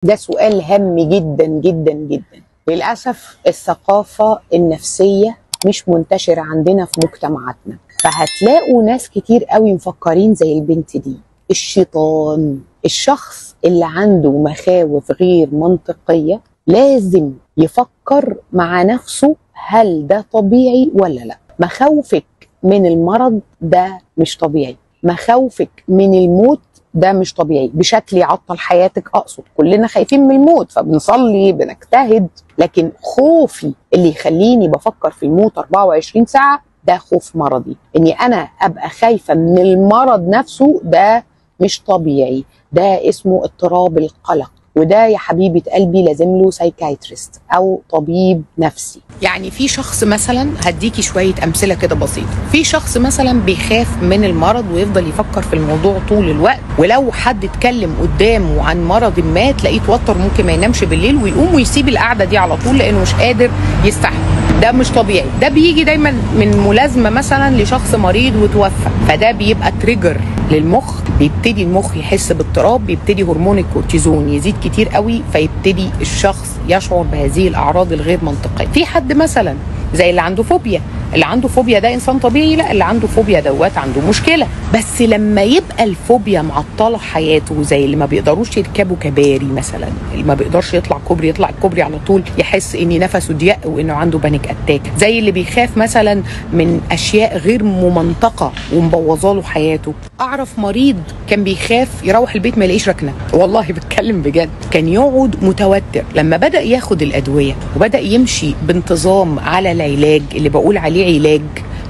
ده سؤال هام جدا جدا جدا. للأسف الثقافة النفسية مش منتشرة عندنا في مجتمعاتنا، فهتلاقوا ناس كتير قوي مفكرين زي البنت دي، الشيطان. الشخص اللي عنده مخاوف غير منطقية لازم يفكر مع نفسه هل ده طبيعي ولا لا. مخاوفك من المرض ده مش طبيعي، مخاوفك من الموت ده مش طبيعي بشكل يعطل حياتك. اقصد كلنا خايفين من الموت فبنصلي بنجتهد، لكن خوفي اللي يخليني بفكر في الموت 24 ساعة ده خوف مرضي. اني انا ابقى خايفة من المرض نفسه ده مش طبيعي، ده اسمه اضطراب القلق، وده يا حبيبة قلبي لازم له psychiatrist او طبيب نفسي. يعني في شخص مثلا، هديكي شوية امثلة كده بسيطة، في شخص مثلا بيخاف من المرض ويفضل يفكر في الموضوع طول الوقت، ولو حد اتكلم قدامه عن مرض ما تلاقيه اتوتر، ممكن ما ينامش بالليل ويقوم ويسيب القعدة دي على طول لانه مش قادر يستحمل. ده مش طبيعي، ده بيجي دايما من ملازمة مثلا لشخص مريض وتوفى، فده بيبقى trigger للمخ، بيبتدي المخ يحس باضطراب، بيبتدي هرمون الكورتيزون يزيد كتير قوي، فيبتدي الشخص يشعر بهذه الاعراض الغير منطقية. في حد مثلا زي اللي عنده فوبيا، اللي عنده فوبيا ده انسان طبيعي؟ لا، اللي عنده فوبيا دوت عنده مشكلة، بس لما يبقى الفوبيا معطلة حياته، زي اللي ما بيقدروش يركبوا كباري مثلا، اللي ما بيقدرش يطلع كوبري، يطلع الكوبري على طول يحس ان نفسه ضيق وانه عنده panic attack، زي اللي بيخاف مثلا من اشياء غير ممنطقه ومبوظه له حياته. اعرف مريض كان بيخاف يروح البيت ما يلاقيش ركنه، والله بتكلم بجد، كان يقعد متوتر. لما بدا ياخد الادوية وبدا يمشي بانتظام على العلاج اللي بقول عليه علاج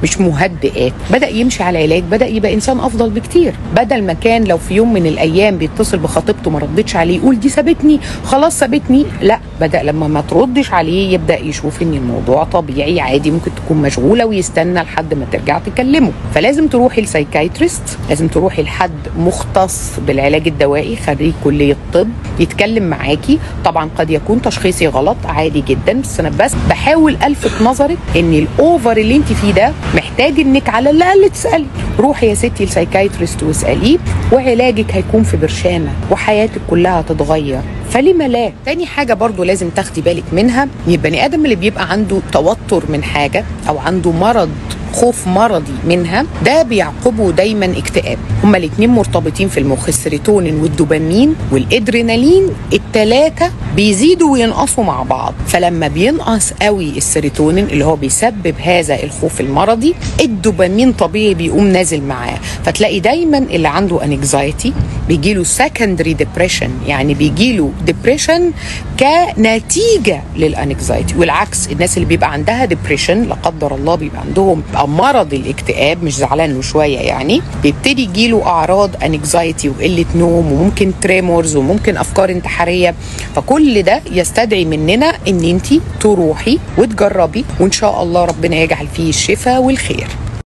مش مهدئات، بدأ يمشي على العلاج، بدأ يبقى إنسان أفضل بكتير. بدل ما كان لو في يوم من الأيام بيتصل بخطيبته ما ردتش عليه يقول دي سابتني خلاص سابتني، لا، بدأ لما ما تردش عليه يبدأ يشوف إن الموضوع طبيعي عادي، ممكن تكون مشغولة ويستنى لحد ما ترجع تكلمه. فلازم تروحي ل psychiatrist، لازم تروحي لحد مختص بالعلاج الدوائي، خريج كلية طب، يتكلم معاكي. طبعا قد يكون تشخيصي غلط عادي جدا، بس أنا بس بحاول ألفت نظرك إن ال over اللي أنت فيه ده محتاج انك على الاقل تسالي. روحي يا ستي ل psychiatrist واساليه، وعلاجك هيكون في برشامه وحياتك كلها هتتغير، فلما لا. تاني حاجة برضو لازم تاخدي بالك منها، ان البني ادم اللي بيبقى عنده توتر من حاجة او عنده مرض، خوف مرضي منها، ده بيعقبه دايما اكتئاب. هما الاتنين مرتبطين في المخ، السيروتونين والدوبامين والادرينالين، التلاتة بيزيدوا وينقصوا مع بعض. فلما بينقص قوي السيروتونين اللي هو بيسبب هذا الخوف المرضي، الدوبامين طبيعي بيقوم نازل معاه، فتلاقي دايما اللي عنده anxiety بيجيله secondary depression، يعني بيجيله depression كنتيجة لل anxiety. والعكس، الناس اللي بيبقى عندها depression لا قدر الله بيبقى عندهم مرض الاكتئاب، مش زعلان له شوية يعني، بيبتدي يجيله اعراض anxiety وقلة نوم وممكن tremors وممكن افكار انتحارية. فكل ده يستدعي مننا ان انت تروحي وتجربي، وان شاء الله ربنا يجعل فيه الشفاء والخير.